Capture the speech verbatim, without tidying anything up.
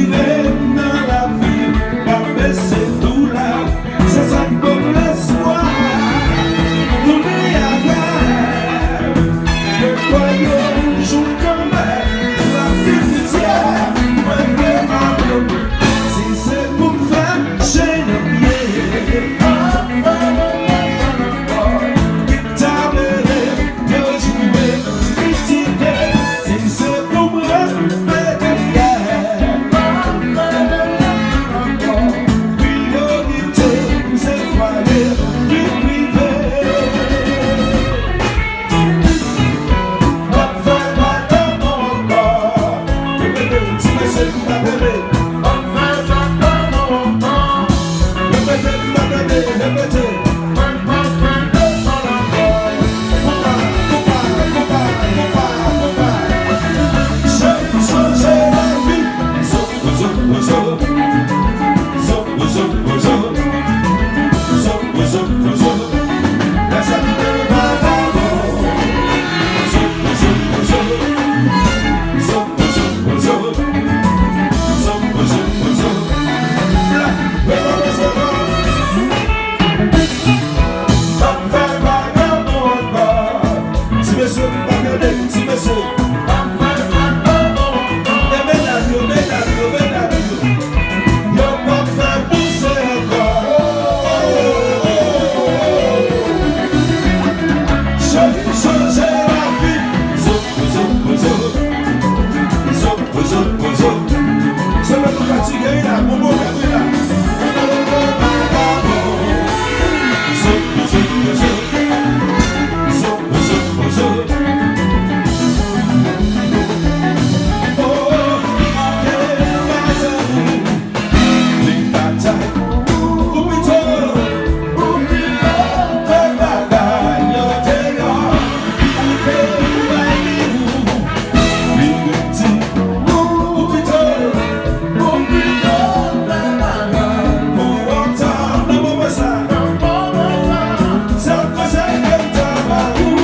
Nan lavi, pa bese doulè, se sa k ban m lespwa. Tounen avè m, ke kwè yon jou kanmenm, lavi pityè, mwen vle mande w, si se pou m fè chen nan pye. Gita mele, yo jwe, kritike, si se pou m rantre dèyè. Priyorite m se fwaye, vi prive. M ap fè pa tankou ankò. Repete, ti mesye, m pa tande. M ap fè sa tankou ankò. Repete, m pa tande, repete. Mwen p ap fè de sòl ankò. Konpa, konpa, konpa, konpa, konpa. Chanje lavi. Zo, zo, zo. Zo, zo, zo. Zo, zo, zo. Lè sa ki te vagabon. Zo, zo, zo. Zo, zo, zo. Zo, zo, zo. Black, Ti mesye, pa gade, ti mesye. E medam yo, medam yo, medam yo. Yo p ap fè bouse ankò. Chanje, chanje lavi. Zo, zo, zo. Zo, zo, zo. Se lè nou fatige, wi la, bon, bon, wi la. Zo, zo, zo. Zo, zo, zo. Oh, li batay pou pito, pou pito, fè bagay yo deyò, pou te bay li ou, li redi, pou pito, pou pito, fè bagay, pou lontan, nan moman sa, nan moman sa, sèl konsèy ke m ta ba ou.